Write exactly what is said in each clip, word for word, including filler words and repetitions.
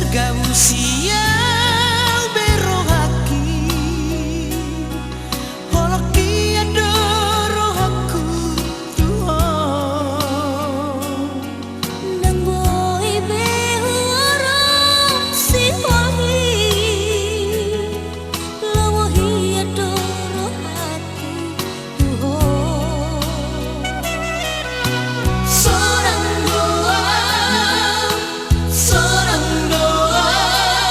Gabu siau be rohangki, holong hian do rohangku tu ho. Ndang boi be huarap sihohot, lomo hian do rohangku tu ho. Sonang do ahu, sonang do ahu.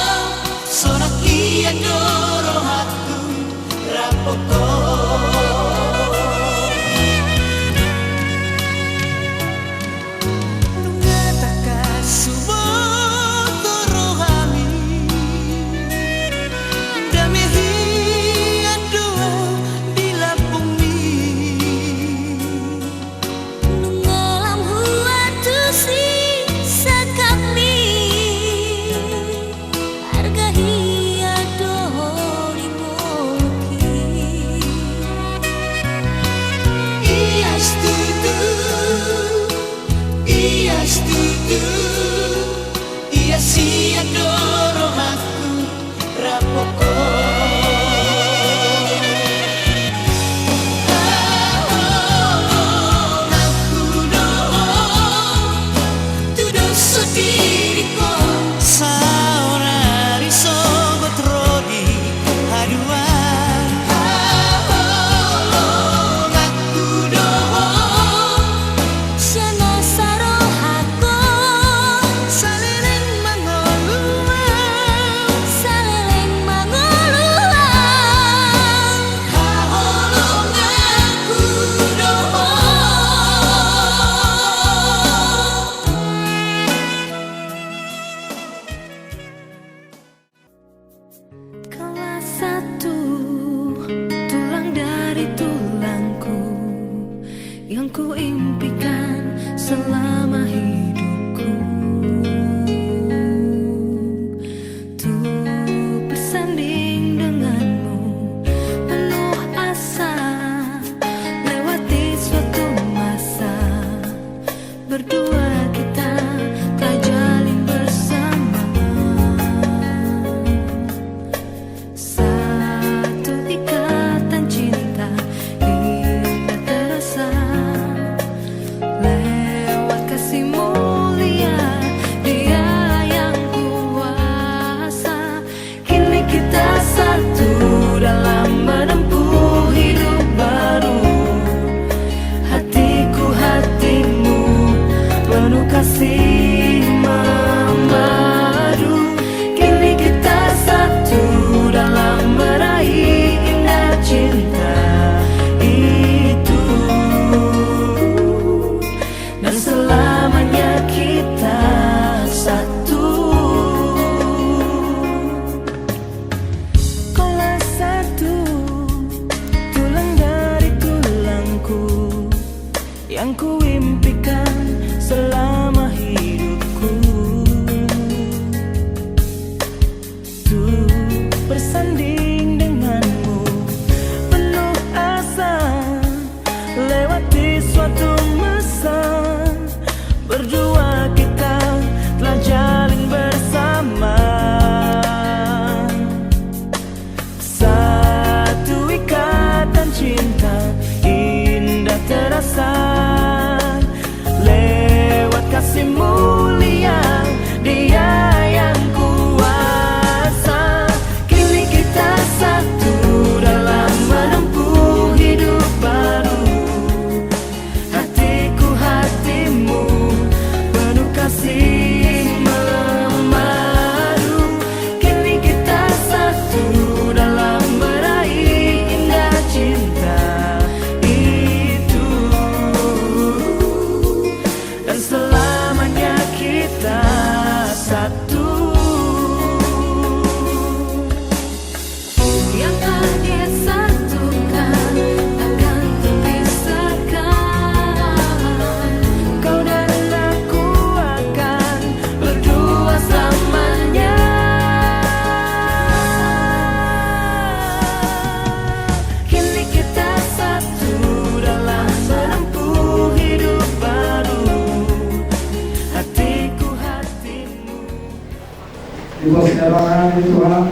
Di pos ni roha ni Tuhan,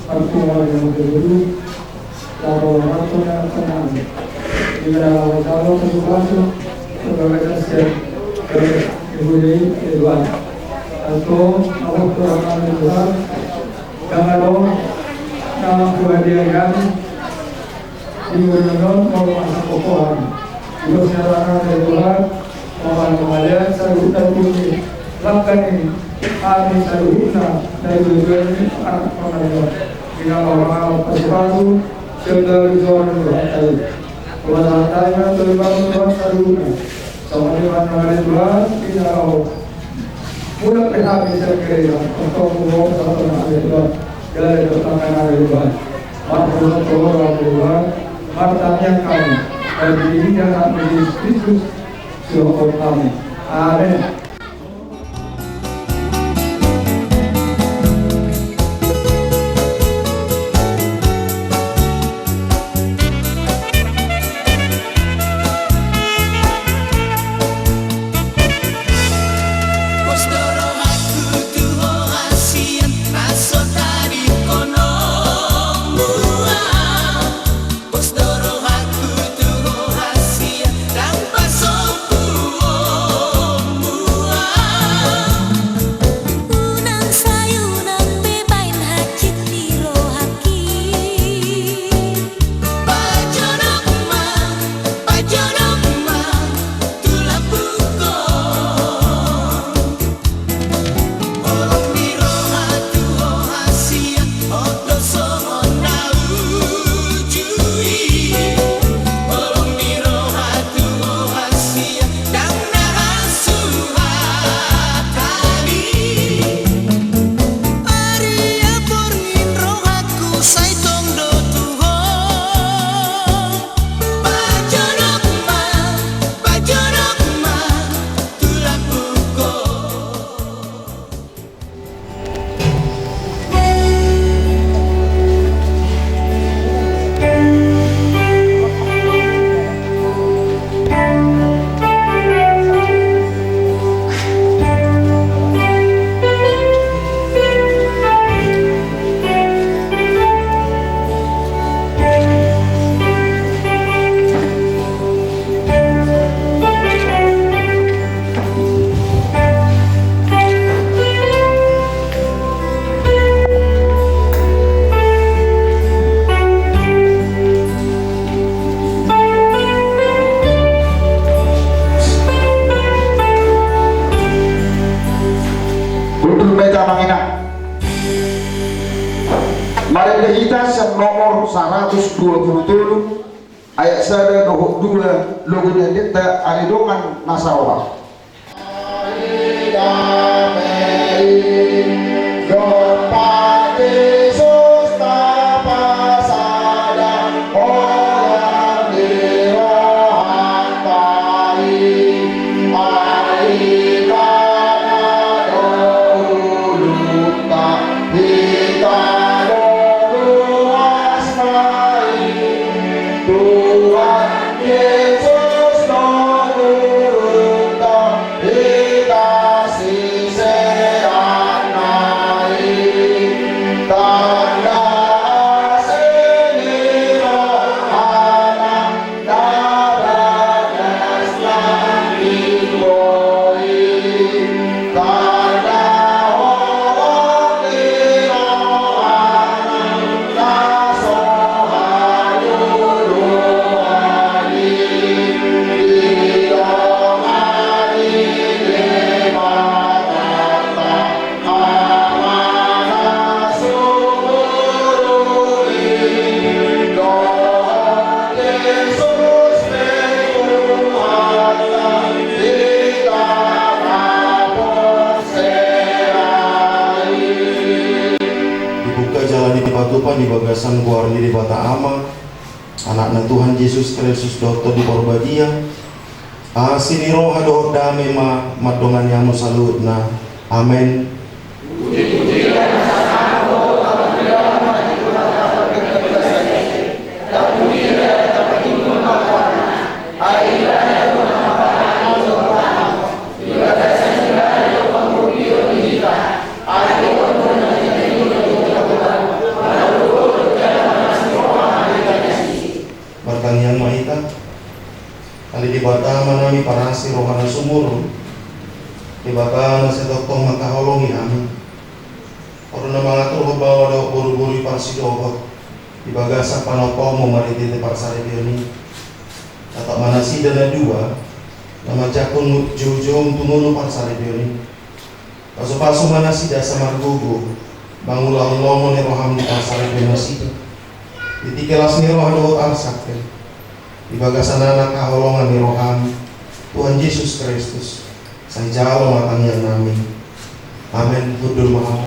aku mau yang berburu, lalu waktu yang tenang. Di dalam waktu yang berburu, sebagai saksi, sebagai ibu dari Tuhan. Aku, aku kurang Tuhan, yang ada, yang aku hadiahkan, di ulaon on, mau masa kokohan. Di pos ni roha ni Tuhan, mau masa kokohan, saluhutna tu langka ni hami saluhutna, na di ulaon on, anak pangaluan. Di na orang-orang pasu-pasu, segala juara ni roha tadi. Tuhan, hata yang terlibat Tuhan saluhutna. Songon i ma nang ale Tuhan, di na ro mulak pe hami sian gereja, tongtong tu Ho saluhutna ale Tuhan, gale dohot tangan ale Tuhan. Marhite Toramu ale Tuhan, martangiang hami, marhite Anakmu Jesus Kristus, Tuhan hami. Amen. Pos do rohangku tu Ho hasian, ndang pasombuonmu au. Unang sai unang be baen hansit ni rohangki. Pajonok ma, pajonok ma, tu lambungkon. Holong ni roha tu Ho hasian, on do songon na uju i. Holong ni roha tu Ho hasian, ndang na hasuhat hami. Ari aborngin rohangku sai tong do tu Ho. Pajonok ma, pajonok ma, tu lambungkon. Gundul ma hita, Amang Inang. Marende hita sian nomor saratus dua pulu tolu, ayat sada dohot dua, logo ni endenta Ale Dongan na Saroha. Hita do ruasna i, Tuhan Jesus do gurunta, hita siseanna i. Tanda asi ni rohana, Dibuka jala dipatupa di bagasan goar ni Debata Ama, Anakna Tuhan Jesus Kristus dohot Tondi Parbadia, asi ni roha dohot dame ma mandongani hamu saluhutna. Amen. Debata na sai tongtong mangkaholongi hami. Ho do na mangaturhon baoa dohot boruboru i parsidohot di bagasan panopaonmu marhitehite parsaripeon i. Tatap ma nasida na dua na manjangkon joujoum tu ngolu parsaripeon i. Pasupasu ma nasida asa margogo mangulahon lomo ni roham di parsaripeon nasida. Di tingki las ni roha dohot arsak pe di bagasan Anak haholongan ni roham, Tuhan Jesus Kristus, sai jalo ma tangiangnami. Amen. Hundul ma hamu.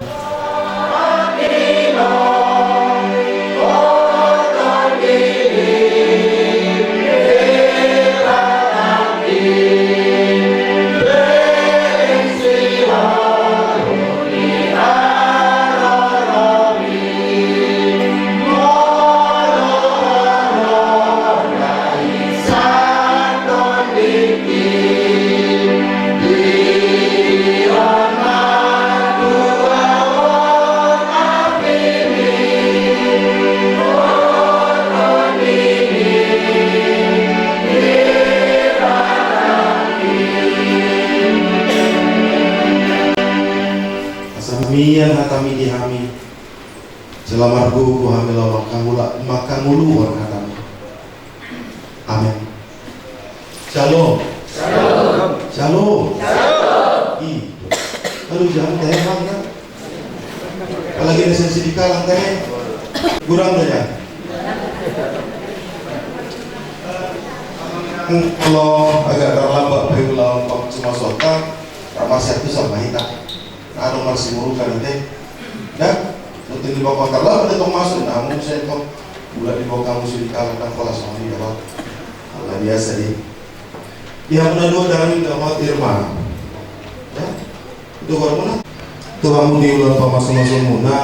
Asa mian hatami di hami, jala margogo hami laho mangkangula-, mangkangoluhon hatami. Amen. Shalom. Shalom. Shalom. Shalom. Ih, lalu jangan tanya bang, kan? Apalagi na sensidi kalang tanya. Kurang tanya. Kalau agak terlambat, baru lawan Pak Cuma Sota, tak masih aku sama kita. Anu, marsimurukan ate. Da? Nunting di bawah kontak lah, udah tong masuk, namun saya tong. Mulai di bawah kamu sudah kalah, tang pola sama dia, Bang. Luar biasa, deh. Di hamu na dua, Dani dohot Irma. Ya? Itu baru mana? Itu kamu di ulang pamasu-masu muna.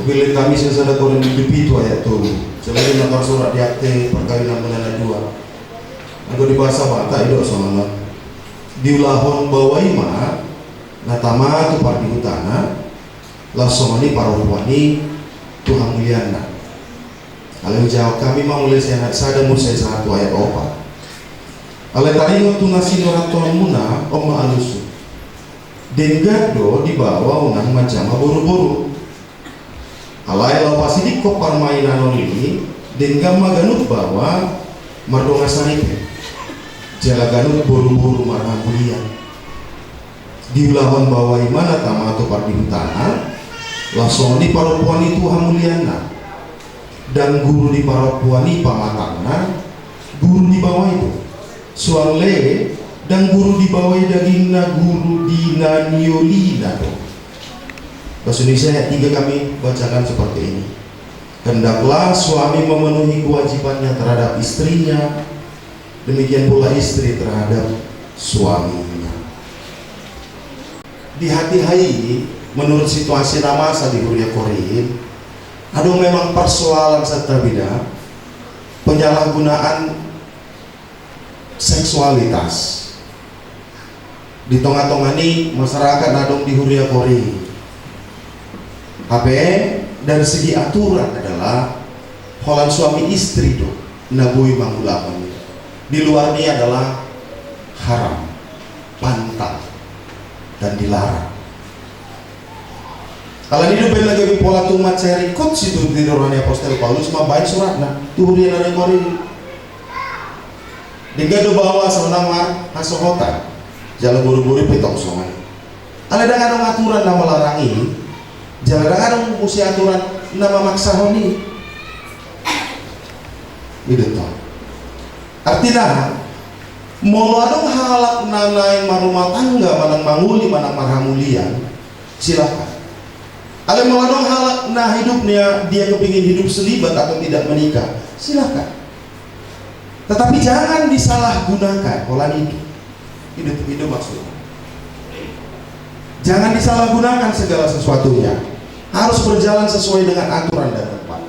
Pilih kami sesada Korintus pitu ayat tolu. Coba di nakar surat di akte perkawinan muna na dua. Aku di bahasa Batak, itu soalnya. Diulahon baoa i ma na tama tu pardihutana, laos songon i parompuan i tu hamulianna. Alai hujawab hami ma mulai sian ayat sada muse sahat tu ayat opat. Alai taringot tu na sinurathonmuna, on ma alushu. Denggan do dibaoa unang manjama boruboru. Alai laho pasidingkon parmainanon i, denggan ma ganup baoa mardongan saripe, jala ganup boruboru marhamulian. Diulahon baoa i ma na tama tu pardihutana, laos songon i parompuan i tu hamulianna. Ndang guru di parompuan i pamatangna, guru di baoa i do. Suang le, ndang guru di baoa i dagingna, guru di na niolina do. Bahasa Indonesia ayat tiga kami bacakan seperti ini. Hendaklah suami memenuhi kewajibannya terhadap istrinya, demikian pula istri terhadap suaminya. Di hatiha i, menurut situasi na masa di huria Korint, adong memang persoalan santabi da, penyalahgunaan seksualitas. Di tongatonga ni masyarakat na adong di huria Korint. Hape dari segi aturan adalah holan suami istri do na boi mangulahon i. Di luar ni adalah haram, pantan, dan dilarang. Alani do baen na gabe pola tu mansai ringkot situtu di roha ni apostel Paulus mambaen suratna tu huria na di Korint. Denggan do baoa sonang marhasohotan, jala boruboru pe tong songon i. Alai ndang adong aturan na melarang i, jala ndang adong muse aturan na memaksahon i. I do tong. Artina, molo adong halak na naeng marrumah tangga manang mangoli manang marhamulian, silahkan. Alai molo adong halak na hidupnya dia kepingin hidup selibat atau tidak menikah, silahkan. Tetapi jangan disalahgunakan pola i do. I do, i do maksudnya. Jangan disalahgunakan segala sesuatunya. Harus berjalan sesuai dengan aturan dan tempat.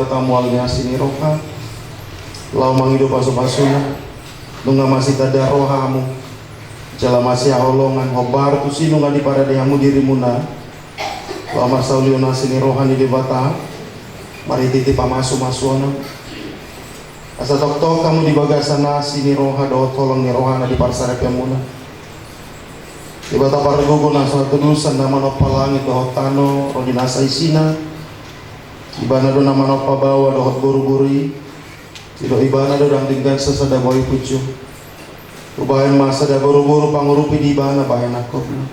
Hamu ale ni asi ni roha, laho mangido pasupasuna, nunga masitanda roha hamu, jala masihaholongan, hombar tusi nunga diparade hamu dirimuna, laho marsaulion asi ni roha ni Debata, marhitehite pamasumasuon on. Asa toktok hamu di bagasan asi ni roha dohot holong ni rohana di parsaripeonmuna. Debata pargogo na so hatudosan na manompa langit dohot tano, ro di nasa isina, Ibana do na manompa baoa dohot boruboru i, didok Ibana do ndang denggan sasada bohi punjung. Hubahen ma sada boruboru pangurupi di Ibana bahen angkupna.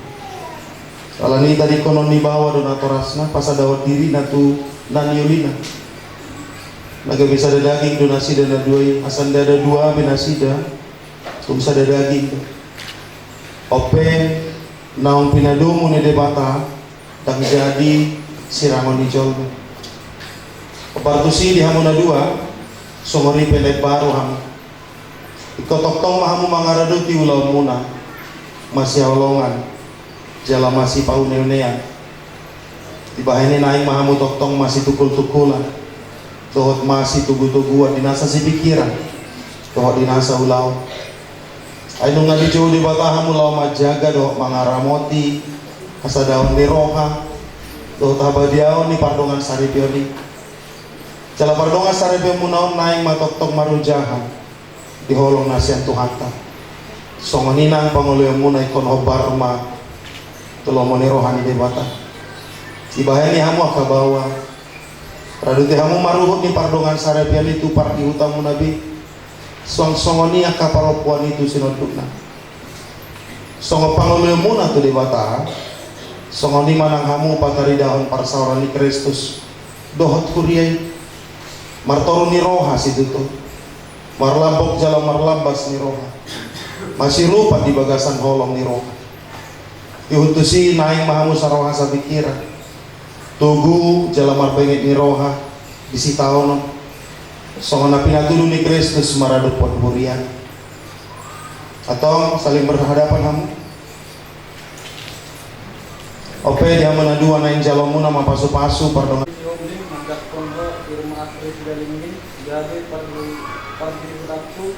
Ala ni i tadingkonon ni baoa do natorasna, pasadahon dirina tu na niulina. Na gabe sada daging do nasida na dua i, asa ndada dua be nasida, tung sada daging do. On pe naung pinadomu ni Debata, ndang jadi sirangon ni jolma. Hombar tusi di hamu na dua, songon i pe na imbaru hamu. Ingkon tongtong ma hamu mangaradoti ulaonmuna, masihaholongan, jala masipaunenean. Dibahen i naeng ma hamu tongtong masitungkultungkulan, dohot masitogutoguan di nasa sipingkiran, dohot di nasa ulaon. Ai nunga dijou Debata hamu laho manjaga dohot mangaramoti hasadaon ni roha dohot habadiaon ni pardongan saripeon i. Jala pardongan saripeonmuna on naeng ma tongtong marojahan di holong na sian Tuhanta. Songon i nang pangoloionmuna ingkon hombar ma tu lomo ni roha ni Debata. Dibahen i hamu angka baoa, raduti hamu maruhut ni pardongan saripeon i tu pardihutamuna be. Suang songon i angka parompuan i tu sinondukna. Songon pangoloionmuna tu Debata, songon i ma nang hamu pataridahon parsaoran ni Kristus dohot huria i. Martoru ni roha situtu, marlambok jala marlambas ni roha, masirupa di bagasan holong ni roha. Ihut tusi naeng ma hamu saroha sapingkiran, togu jala marbenget ni roha di sitaonon, songon na pinatudu ni Kristus maradophon huriana. Antong saling berhadapan hamu. On pe di hamu na dua naeng jaloonmuna ma pasupasu pardongan. Sihombing manjangkon ho Irma Asri Sidalinggin, gabe pardi-, pardihutanku.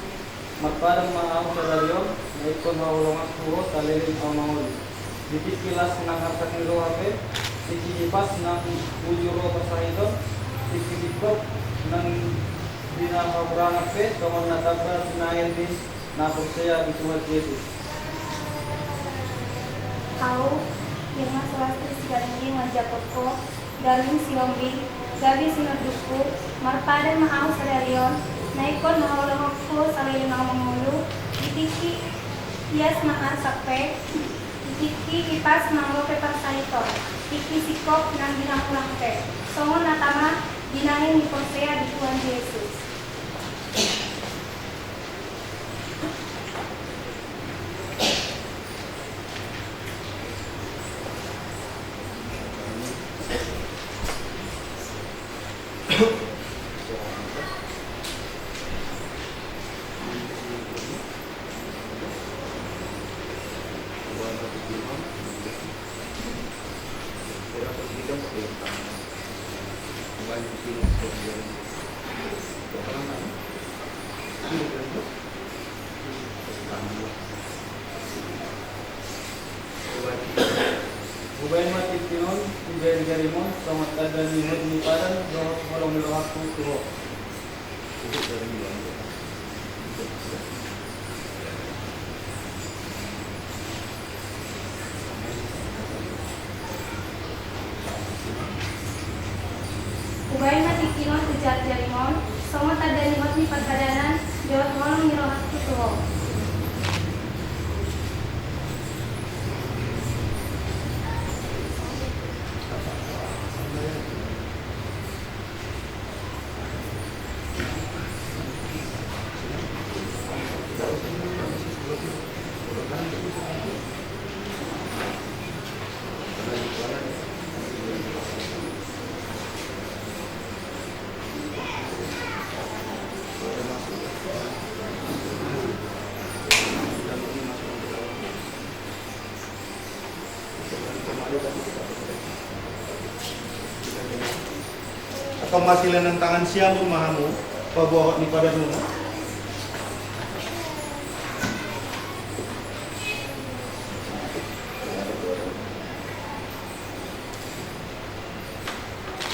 Marpadan ma ahu sadari on, na ingkon haholonganku ho saleleng ahu mangolu. Di tingki las nang arsak ni roha pe, tingki hipas nang bujur ro parsahiton, tingki singkop nang di na hahurangan pe, songon na tamba sinaen ni na porsea di Tuhan Jesus. Ahu, Irma Sulastri Sidalinggin manjangkon ho, Darwin Sihombing, gabe sinondukku, marpadan ma ahu sadari on, na ingkon haholonganku ho saleleng ahu mangolu, di tingki hipas nang arsak pe, di tingki hipas nang rope parsahiton, tingki singkop nang di na hurang pe, songon na tamba sinaen ni porsea di Tuhan Jesus. Hubahen ma tingki on tu jarijarim on songon tanda ni hot ni padan dohot holong ni rohangku tu ho. Hubahen ma tingki on tu jarijarim on songon tanda ni hot ni parpadanan dohot holong ni rohangku tu ho. Antong Masilenan tangan siamun ma hamu, paboahon ni padanuna.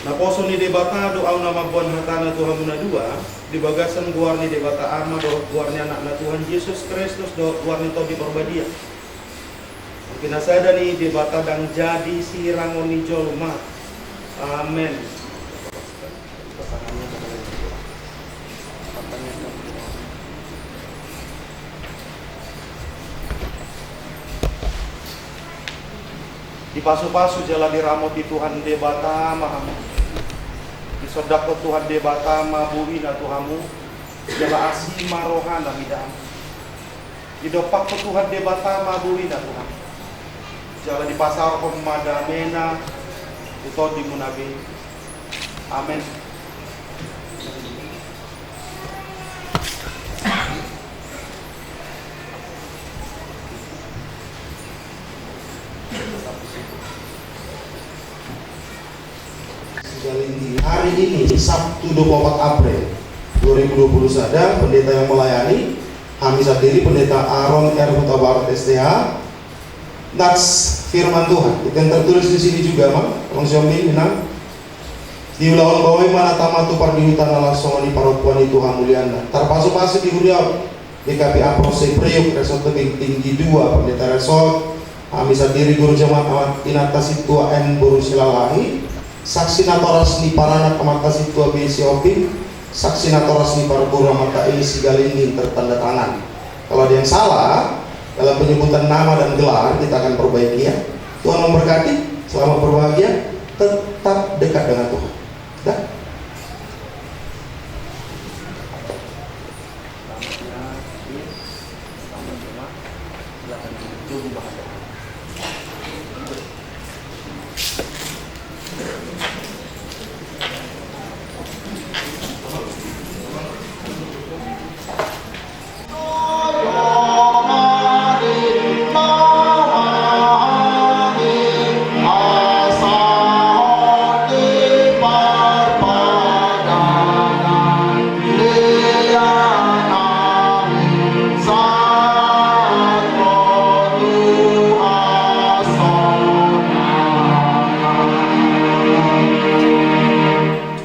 Naposo ni Debata do ahu na mamboan hatana tu hamu na dua, di bagasan goar ni Debata Ama dohot goar ni Anakna Tuhan Jesus Kristus dohot goar ni Tondi Parbadia. Angka na sada ni Debata ndang jadi sihirangon ni jolma. Amen. Dipasupasu jala diramoti Tuhan Debata ma hamu. Disondangkon Tuhan Debata ma bulina tu hamu, jala asi ma rohana mida hamu. Didompakkon Tuhan Debata ma bulina tu hamu, jala dipasaorhon ma damena tu tondimuna be. Amen. Hari ini, Sabtu dua puluh empat April dua ribu dua puluh satu, pendeta yang melayani, hami sandiri Pendeta Aaron R Hutabarat S T H. Nats firman Tuhan, itu yang tertulis di sini juga, Bang. Tolong siombing, Inang. Diulahon Ho ma na tama tu pardihuta na laos songon i parompuan i tu hamulianna. Tarpasupasu di huria G K P A Porsea Priuk, Resort Tebing Tinggi dua, Pendeta Resort, hami sandiri guru jemaat, Amanta Sintua N Boru Silalahi, saksi natoras ni paranak Amanta Sintua B Sihombing, saksi natoras ni parboru Amanta E Sigalingging tertanda tangan. Kalau ada yang salah dalam penyebutan nama dan gelar, kita akan perbaiki ya. Tuhan memberkati, selamat berbahagia, tetap dekat dengan Tuhan. Dah.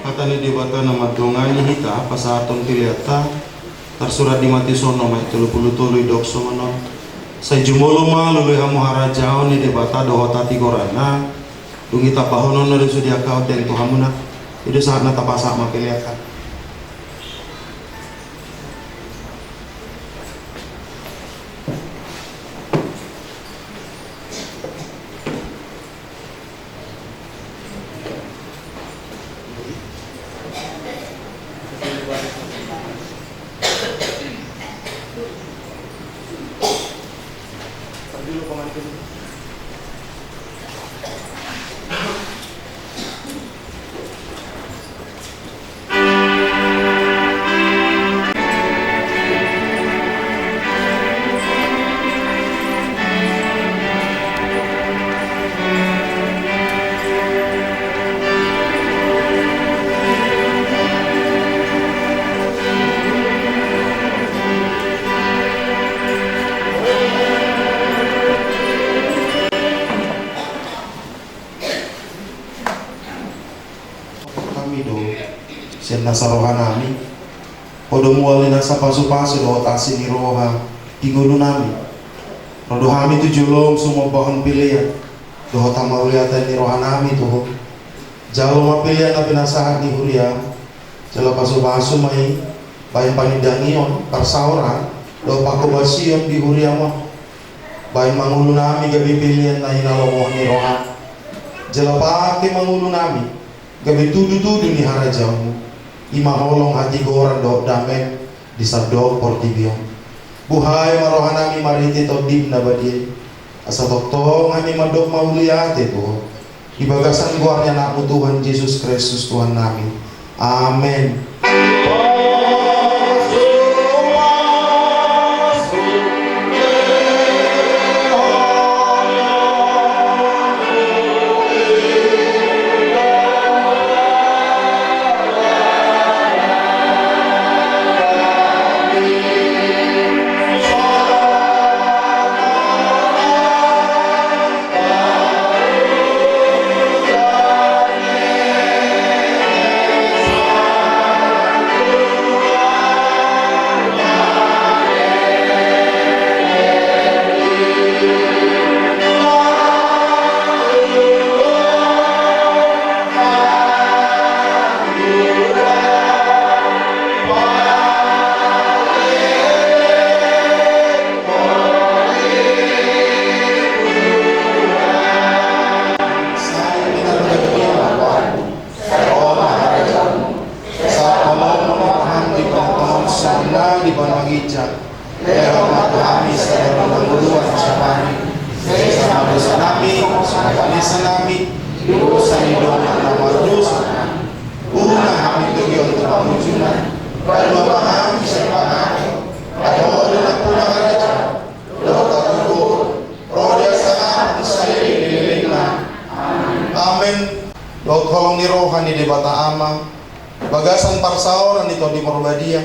Hata ni Debata na mandongani hita pasahathon peleanta, tarsurat di Matius onom ayat tolu pulu tolu, didok songon on: Sai jumolo ma lului hamu harajaon ni Debata dohot hatigoranna, dung i tambahononna do sude angka on tu hamuna. I do sahatna, tapasahat ma peleanta. Hami do sian nasa rohanami, Ho do mual ni nasa pasupasu dohot asi ni roha di ngolunami. Ro do hami tu jolom sumambahon pelean dohot hamauliateon ni rohanami tu Ho. Jalo ma pelean na pinasahat ni huriam, jala pasupasu ma i bahen panindangion, parsaoran dohot panghobasion di huriam on. Bahen ma ngolunami gabe pelean na hinalomohon ni roham. Jala pake ma ngolunami gabe tudutudu ni harajaonmu, i ma holong, hatigoran dohot dame di sandok portibi on. Buhai ma rohanami marhite Tondim na badia i, asa tongtong hami mandok mauliate tu Ho, di bagasan goar ni Anakmu Tuhan Jesus Kristus Tuhannami. Amen. Asa nami, dosa ni dongan na mardosa. Unang hami togihon tu pangunjunan, bahen ma hami sian pangago, asa unang pungu harajaon, dohot hagogoon, ro di hasangapon saleleng ni lelengna. Amen. Dohot holong ni roha ni Debata Ama, bagasan parsaoran ni Tondi Porbadia,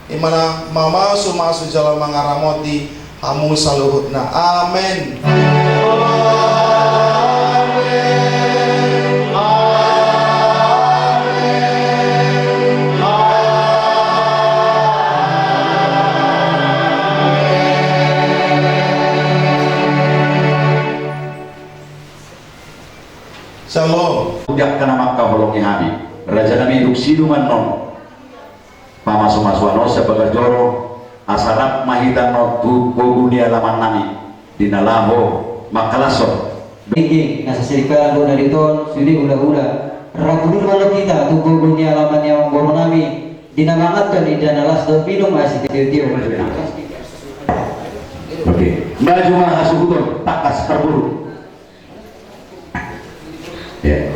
i ma na mamasumasu jala mangaramoti hamu saluhutna. Amen. Shalom. Angka na mangkaholongi hami, raja nami, dung sidung annon pamasumasuon on sian bagas joro, asa rap ma hita annon tu pogu ni alaman nami, di na laho mangkalashon. Dengke na sasiripala gona di ton sude hulahula. Rap hudul ma annon hita tu pogu ni alaman ni amangboru nami, di na mangan do inda na las dohot minum, asa tiotio ma. Oke. Maju ma hasuhuton, tangkas parboru. Ya.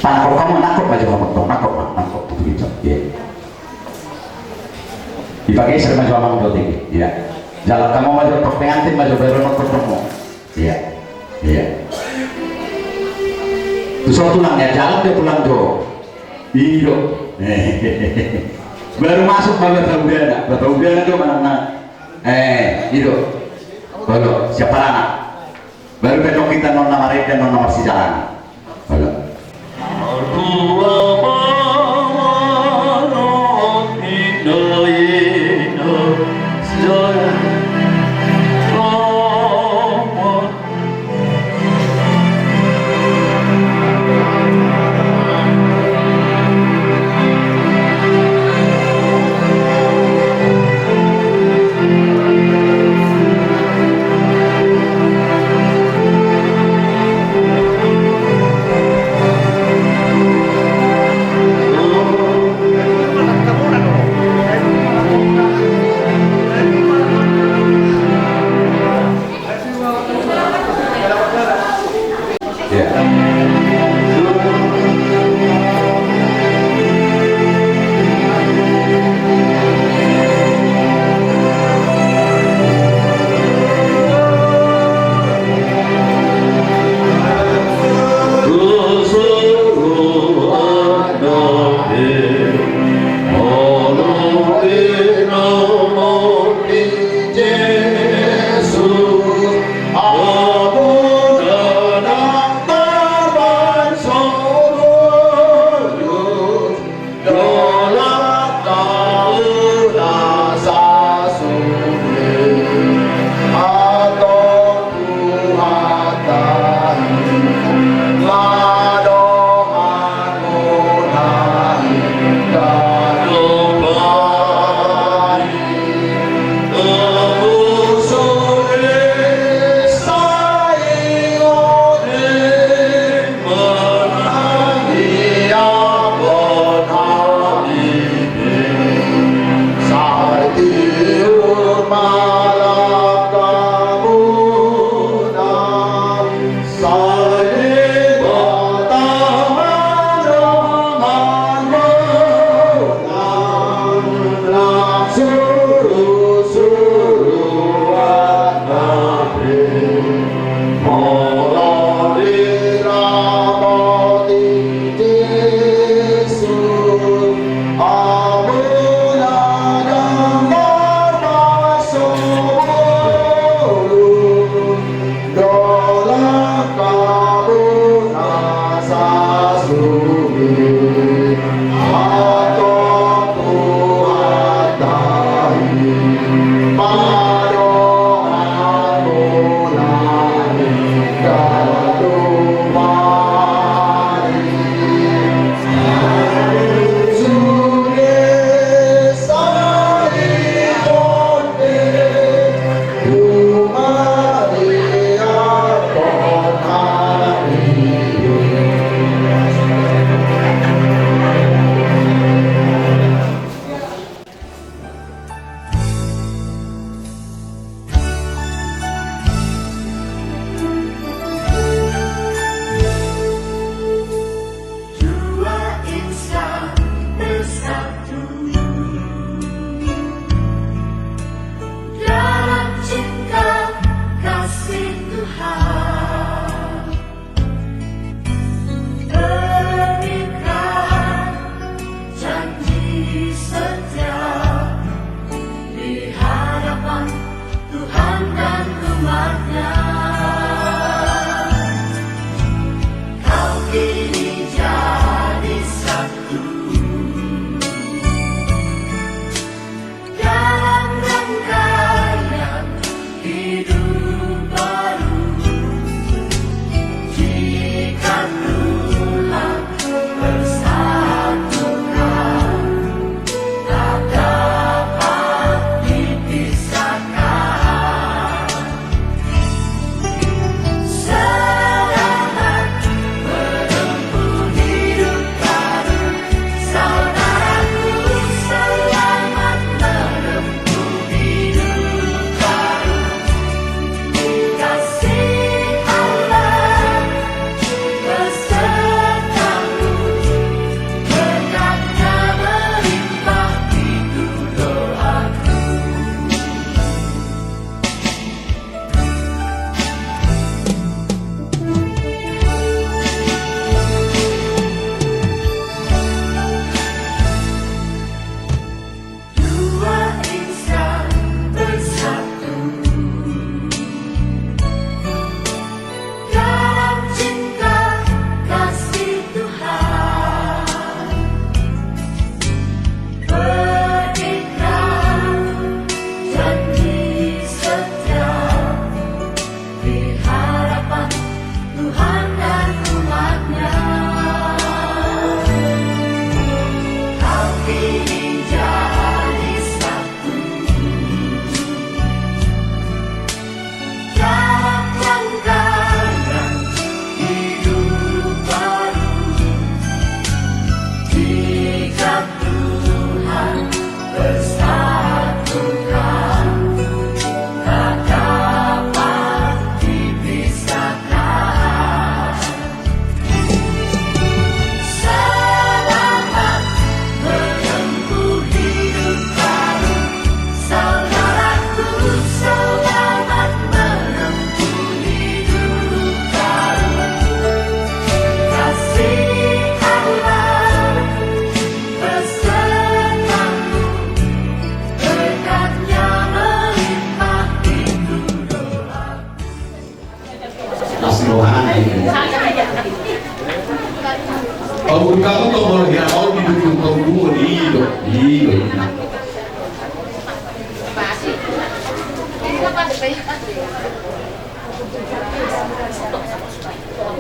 Tangkok hamu, nangkok ma jo hamu, tong, nangkok ma, nangkok tu ginjang. Ya. Dipageser ma jo amang dohot i. Ya. Jalan hamu ma jo, tong, pengantin ma jo, baru nonton hamu. Ya. Ya. Tu so tulang, ya, jalan jo tulang jo. I do. Baru masuk ma bataudana, bataudana do manang na. Eh, i do. Olo, siap parana. Baru pe annon hita annon na marende, annon na marsijalan. Olo.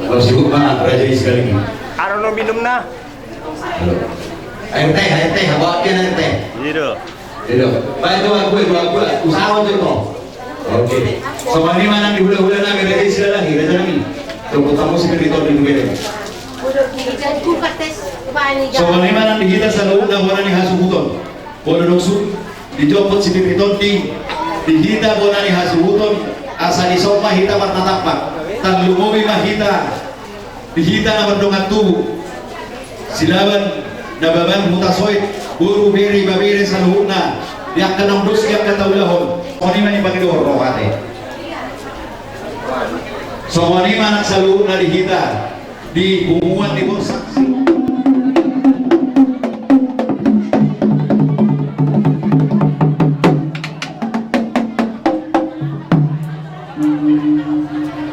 Laos sibuk ma raja i sekali. Aro no minum na. Halo. Air teh, air teh, bawa kian air teh. Iya do. Iya do. Baik, dua, dua, dua, dua. Usaha untuk kau. Oke. Songon i ma nang di hulahula nami, raja i Silalahi, raja nami. Tunggu tamu si Piri Tondi di bere. Songon i ma nang di hita saluhutna bona ni hasuhuton. Bona dongsu, dijopot si Piri Tondi, di hita bona ni hasuhuton, asa dison ma hita marnatampak, tarlumobi ma hita, di hita na mardongan tubu, Silaban, Nababan, Hutasoit, boru, bere, ibebere, saluhutna, di angka naung dos, di angka taulahon, songon i ma ni pangidohon roha te. Songon i ma nang saluhutna di hita, di punguan di Borsak.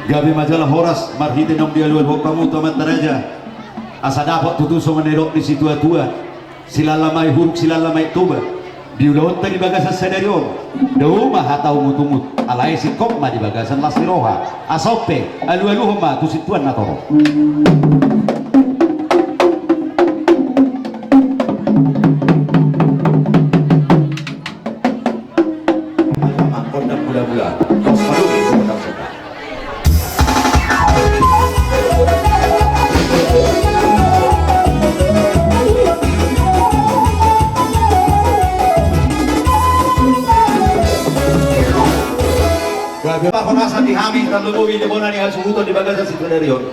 Gabe ma jala horas marhite naung dialualuhon hamu tu amanta raja. Asa dapot tutu songon na nidok ni situatua. Silala ma i huruk, silala ma i toba. Di ulaonta di bagasan sadari on, dao ma hata ungutungut, alai singkop ma di bagasan las ni roha. Asa on pe, alualuhon ma tu sintuan na torop. Ai ma mangkondang bulabula. Tos ma dulu, kondang kondang. Gabe ma horasan di hami, tarlumobi di bona ni hasuhuton di bagasan situan on.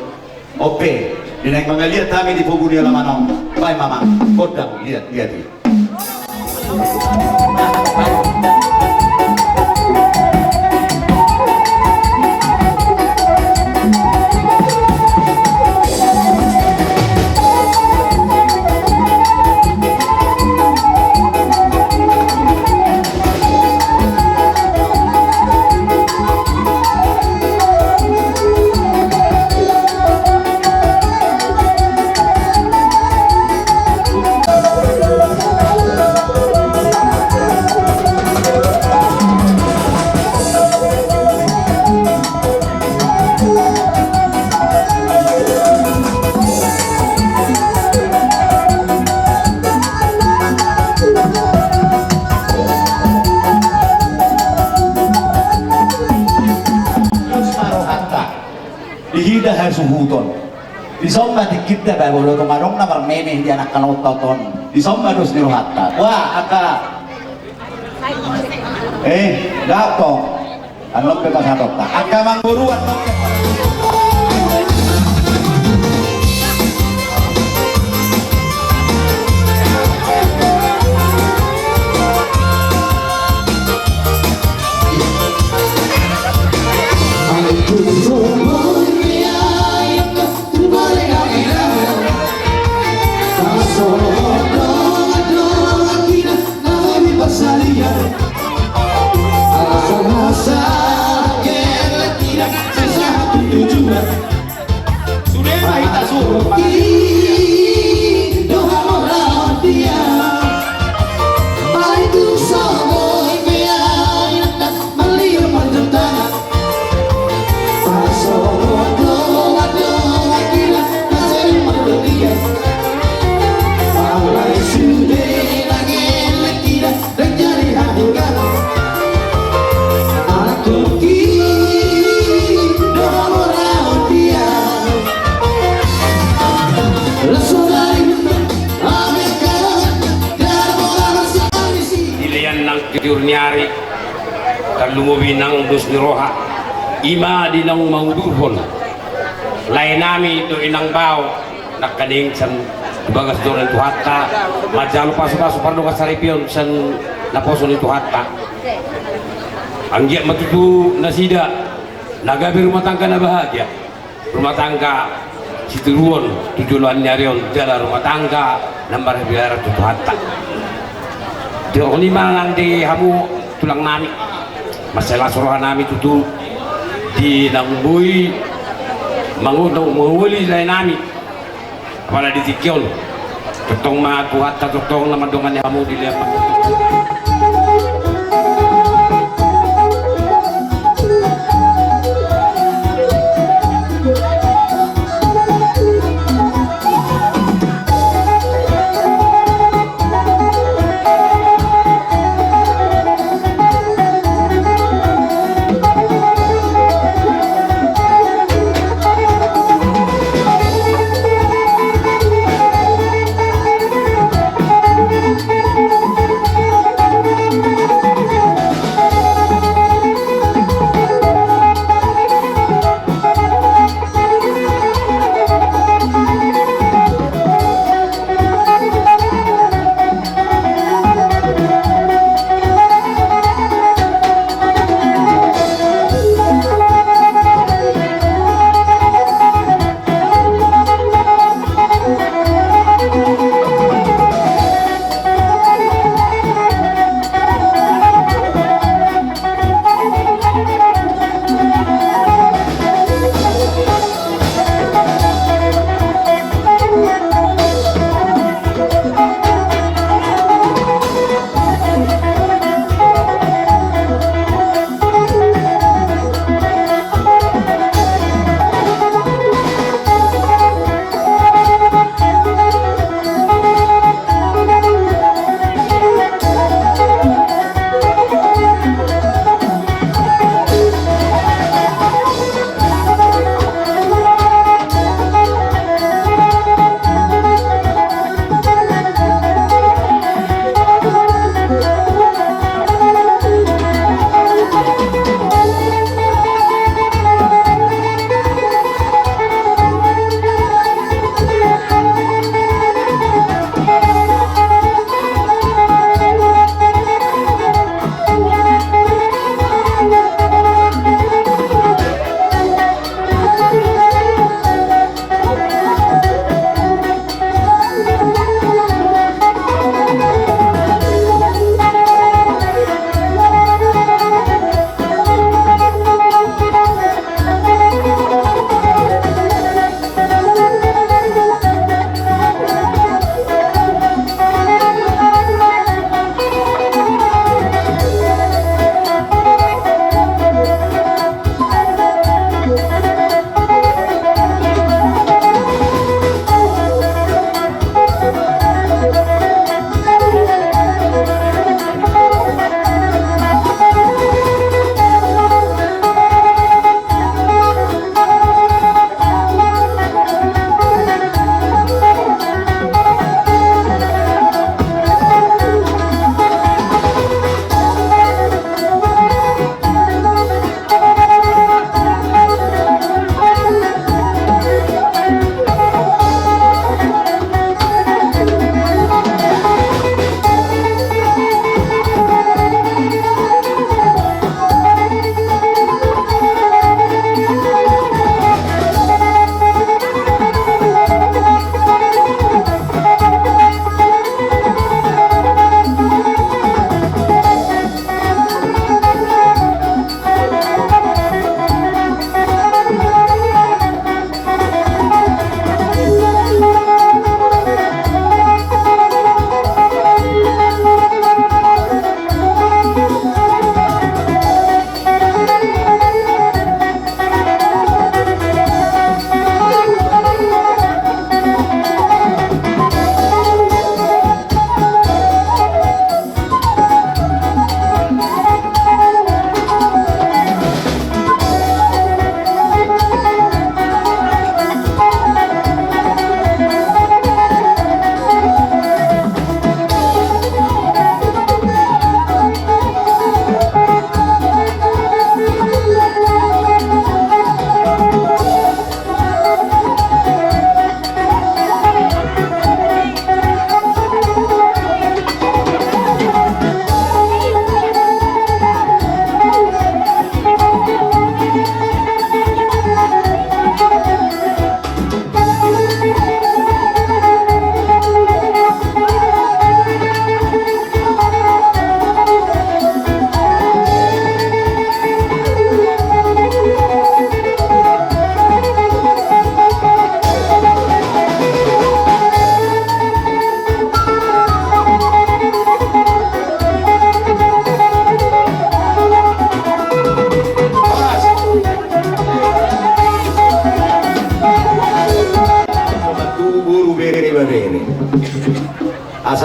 On pe, di naeng mangaliat hami di pogu ni alaman on. Baen ma amang, gondang liat, liat i. Di hita hasuhuton. Dison ma tingkinta, ba molo tung adong na marmeme di anakkon on. Dison ma dos ni rohanta. Wah, angka. Eh, dapo. Annon pe pasahatonta. Angka amangboru, annon pe. Di lean nang tiur ni ari, tarlumobi nang dos ni roha, i ma di naung mangudurhon laenami dohot inang bao nangkaning sian bagas joro ni Tuhanta, manjalo pasupasu pardongan saripeon sian naposo ni Tuhanta. Anggiat ma tutu nasida na gabe rumah tangga na bahagia. Rumah tangga sitiruon tu joloan ni ari on, jala rumah tangga na marhabiaran tu Tuhanta. Didok i ma nang di hamu tulang nami, mansai las roha nami tutu di naung boi mangu-, naung mangoli lae nami. Apala di tingki on, tongtong ma Tuhanta tongtong na mandongani hamu di lean.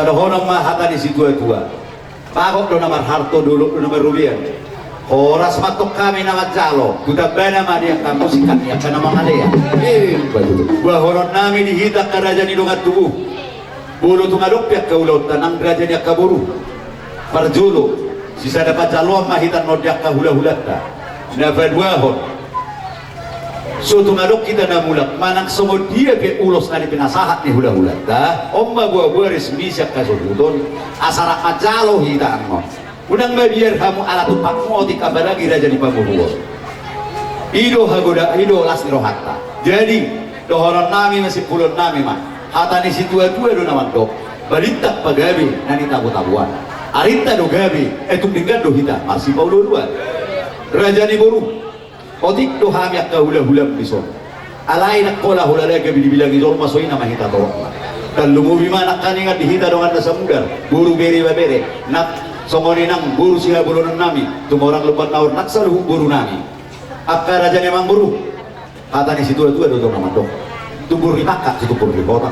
Dohonon ma hata ni situatua. Bagot do na marharto, dolok do na marrobean. Horas ma antong hami na manjalo, hutambana ma di angka musik hami angka na mangalean. Boahonon nami di hita angka raja ni dongan tubu. Molo tung adong pe angka ulaonta nang raja ni angka boru. Parjolo, sisada panjaloan ma hita annon di angka hulahulanta. Na paduahon, so tung adong hita na mulak manang songon dia pe ulos na di pinasahat ni hulahulanta, on ma boaboa resmi sian hasuhuton, asa rap manjalo hita annon. Unang mabiar hamu ala tumpakmu otik apalagi raja ni pamoruon. I do hagoda, i do las ni rohanta. Jadi, dohonon nami ma, simpulon nami ma, hata ni situatua do na mandok: Balintang pagabe na nitabotaboan. Arinta do gabe, ai tung denggan do hita marsipaolooloan. Raja ni boru, otik do hami angka hulahulam dison. Alai nang hola-hola lage dibilangi jolma, so i nama hita torop ma. Tarlumobi ma nangkaningan di hita dongan na samudar, boru, bere, ibebere, nang songon i nang boru sihabolonan nami, Tumorang Lumban Nahor, nang saluhut boru nami. Angka raja ni amangboru, hata ni situatua do tong na mandok: Tumbur ni pangka, tumbur ni kota.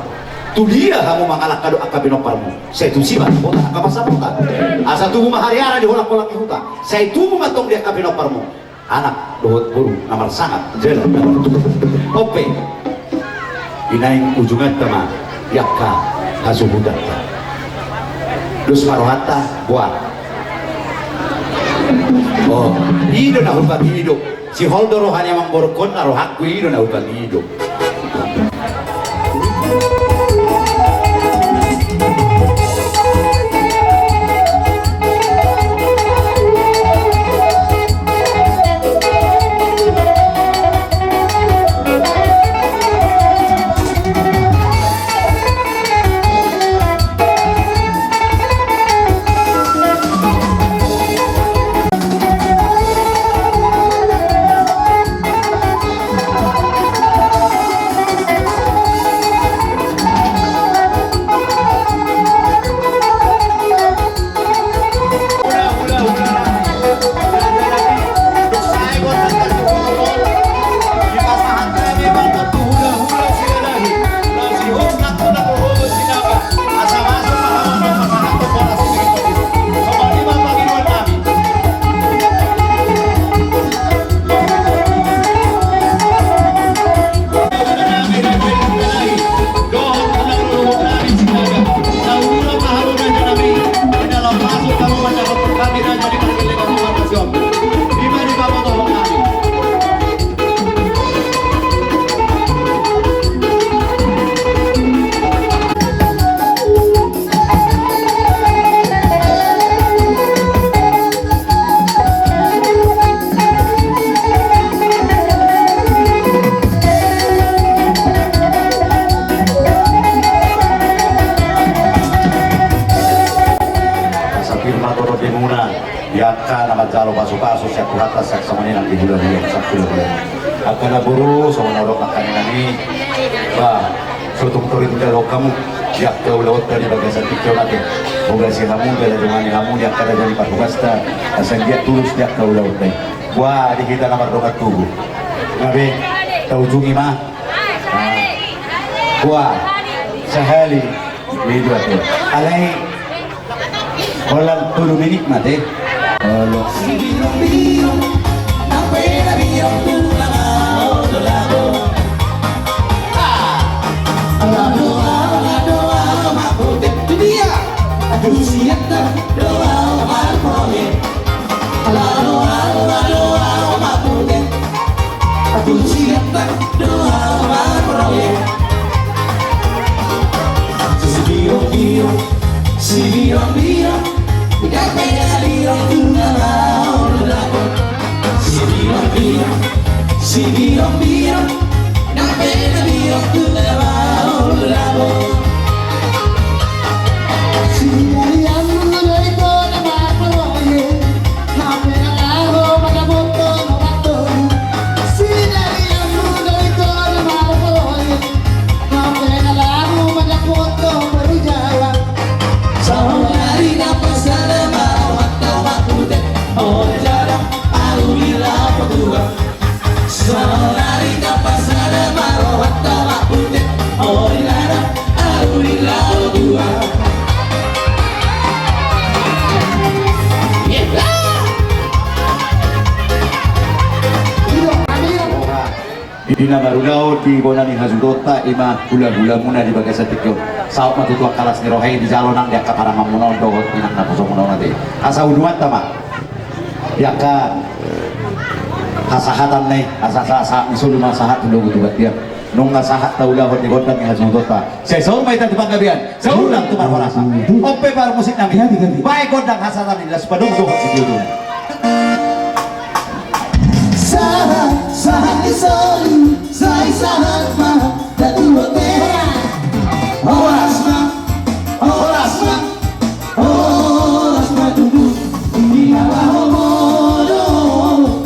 Tudia hamu mangalangka dohot angka pinomparmu, sai tusi ma di kota angka pansamota. Asa tubu ma hariara di holangholang ni huta, sai tubu ma antong di angka pinomparmu anak dohot boru na marsangap jala na martubu. On pe, i naeng ujunganta ma di angka hasuhutanta. Dos ma rohanta, boa. O, i do na hupangido. Sihol do roha ni amangborungkon na rohangku, i do na hupangido. Asa pir ma torop di hamuna di angka na manjalo pasupasu sian Tuhanta, sian songon i nang di hulahula, sian hulahula. Angka na boru, songon na hudok nangkaningan i, ba, so tung toru tinggal hamu di angka ulaonta di bagasan tingki on ate. Bogasi hamu jala dongani hamu di angka na jadi parhobasta, asa anggiat tulus di angka ulaonta i. Boa di hita na mardongan tubu. Gabe, taujungi ma. Boa, sahali. Alai holan tolu menit ma ate. Olo. Di na marulaon di bona ni hasuhutonta, i ma hulahulamuna di bagasan tingki on. Saut ma tutu angka las ni roha i dijalo nang di angka paranganmuna on dohot inang naposomuna on ate. Asa ujunganta ma di angka hasahatan na i, asa sahat ni solu ma sahat tu logu tu gantian. Nunga sahat taulahon di gondang ni hasuhutonta. Sai saur ma hita tu panggabean, saur ulang tu parhorasan. On pe parmusik nami. Ganti, ganti. Baen gondang hasahatan i, laos padomu dohot sitiotuna. Sahat, sahat ni solu, sai sahat ma datuote. Horas ma, horas ma, horas ma tutu. Di na laho modom.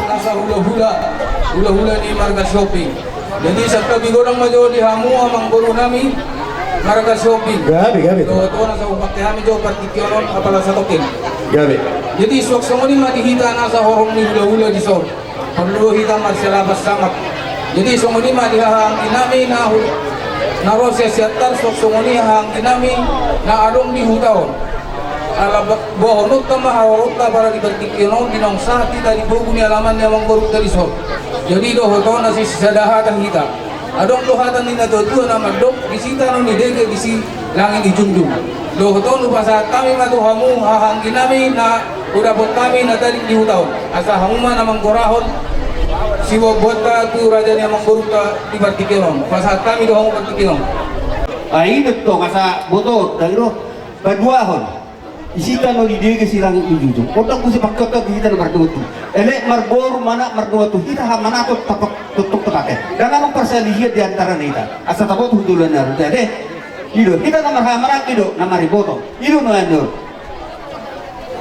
Nasa hulahula, hulahula ni marga Sihombing. Jadi, santabi godang ma jo di hamu amangboru nami marga Sihombing. Gabe, gabe. Dohot on asa hupangke hami jo partingkian on apala satongkin. Gabe. Jadi, suang songon i ma di hita nasa horong ni hulahula dison. Porlu do hita marsialapan sangap. Jadi, songon i ma di haha anggi nami na hu-, na ro sian Siantar, suang songon i haha anggi nami na adong di huta on. Ala ba-, boahononta ma haroronta apala di partingkian on, di naung sahat hita di bogu ni alaman ni amangborunta dison. Jadi, dohot on asa sisada hata hita. Adong do hata ni natuatua na mandok, disi tano ni dege, disi Langit dijunjung. Dohot on hupasahat hami ma tu hamu hahaanggi nami na hudapot hami na tading di huta on. Asa hamu ma na manggorahon siboanboanta tu raja ni amangborunta di partingkian on. Hupasahat hami do hamu partingkian on. Ai do tong asa boto dagiro paduahon. Isi tano di dege si langit dijunjung. Ondang muse pangkatau di hita na mardongan tu. Elek marboru manat mardongan tu hita, hamanat tongtong tapake. Ndang adong parsalihian di antara hita. Asa taboto tu dolanan na ruda de. I do hita na marhamaranggi do na mariboto. I do nuaeng do.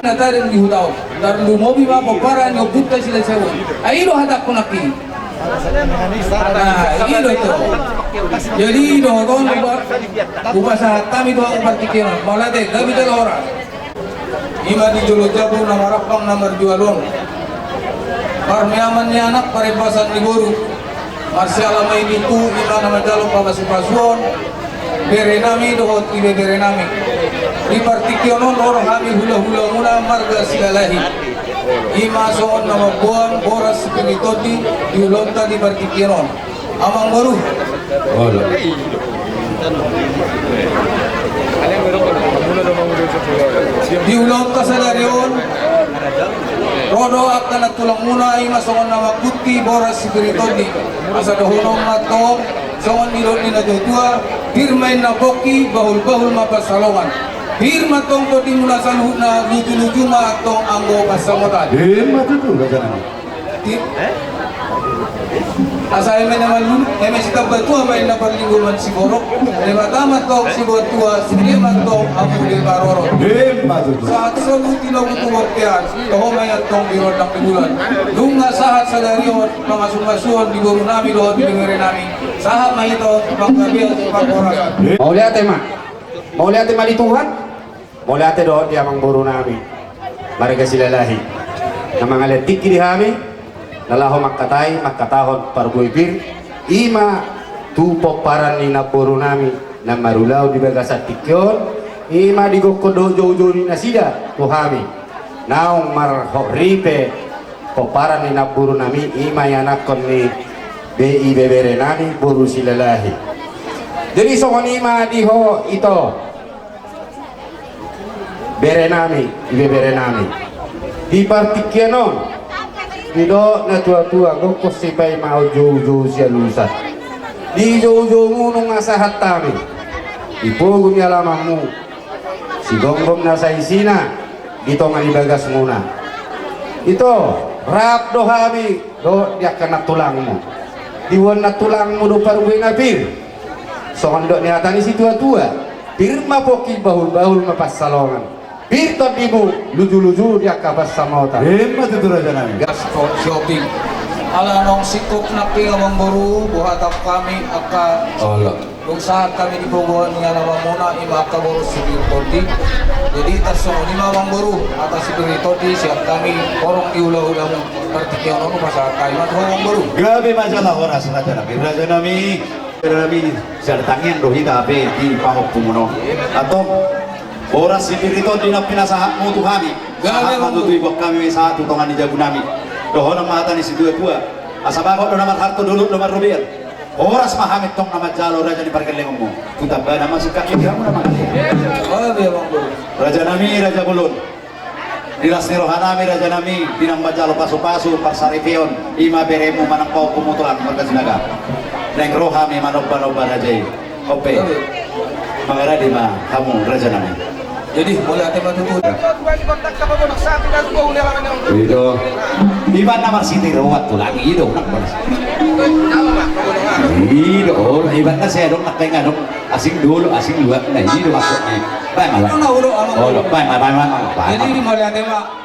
Na tading di huta on. Tarlumobi ma pomparan ni ompunta Silahisabun. Ai i do hatangku nangkin. Nah, i do itu. Jadi dohot on hupasahat hami tu hamu partingkian on. Mauliate, gabe jala horas. I ma di jolo jabu na marampang na marjual on. Parmeaman ni anak, parembasan ni boru. Marsiala ma i tutu, i ma na manjalo pamasupasuon bere nami dohot ibebere nami. Di partingkian on ro hami hulahulamuna marga Silalahi. I ma songon na mamboan boras sipir ni tondi di ulaonta di partingkian on. Amangboru. Olo. Di ulaonta sadari on ro do angka nantulangmuna, i ma songon na manggutti boras sipir ni tondi. Asa dohonon ma antong songon nidok ni natuatua: Pir ma inna pongki, bahulbahul ma pansalongan. Pir ma antong tondimuna saluhutna, lujuluju ma antong anggo pansamotan. Ima tutu, raja nami. Ti-, asa eme na manlulu, eme sitambatua ma inna parlinggoman siborok. Debata ma antong siboan tua, sude ma antong hamu diparorot. Ima tutu. Sahat solu tinogu tu bontean, toho ma i antong di rondang ni bulan. Nunga sahat sadari on pamasumasuon di boru nami dohot di bere nami. Sahat ma hita on panggabean panghorasan. Mauliate ma. Mauliate ma di Tuhan. Mauliate dohot di amangboru nami marga Silalahi na mangalean tingki di hami, na laho mangkatai mangkatahon parbue pir, i ma tu pomparan ni namboru nami na marulaon di bagasan tingki on, i ma digokhon dohot joujou ni nasida tu hami naung marhot ripe pomparan ni namboru nami, i ma ianakhon ni be-, ibebere nami boru Silalahi. Jadi songon i ma di ho ito. Bere nami, ibebere nami. Di partingkian on, didok natuatua, gokhon sipaimaon, joujou sialusan. Di joujoumu nunga sahat hami di pogu ni alamanmu, sigomgom na saisina di tonga ni bagasmuna. Ito, rap do hami dohot di angka nantulangmu. Diboan nantulangmu do parbue na pir. Songon dok ni hata ni situatua: Pir ma pongki, bahulbahul ma pansalongan. Pir tondimu, lujuluju di angka pansamotan. Ima tutu, raja nami. Gas ko sioping. Ala naung singkop nangkin, amangboru, boha tahu hami angka. Olo. Dung sahat hami di pogu ni alamanmuna, i ma angka boras sipir ni tondi. Jadi tarsongon i ma, amangboru, hata sipir ni tondi sian hami horong di hulahulamu partingkian on, hupasahat hami ma tu ho, amangboru. Gabe ma jala horas, raja nami. Raja nami, raja nami, sada tangiang do hita hape di pangompumuna on. Antong, boras sipir ni tondi na pinasahatmu tu hami. Gabe, amangboru. Sahat ma tutu, diboan hami sahat tu tonga ni jabu nami. Dohonon ma hata ni situatua: Asa bagot do na marhalto, dolok do marrobean. Horas ma hami antong na manjalo, raja ni pargellengonmu. Tu tambana ma singkat ni hamuna ma. Olo, amangboru. Raja nami, raja bolon. Di las ni roha nami, raja nami, di naung manjalo pasupasu parsaripeon, i ma beremu manang pahompumu tulang marga Sinaga. Naeng ro hami manombanomba, raja i. Ope. Mangaradi ma hamu, raja nami. Jadi, mauliate ma tutu. I do. Iba na marsitiruan tulang, i do, nang balas. I do, iba na sai adong, nang pengadong, asing dulu, asing luar, na i do maksudna. Bae ma, bae. Olo, bae ma, bae ma, bae. Jadi, mauliate ma.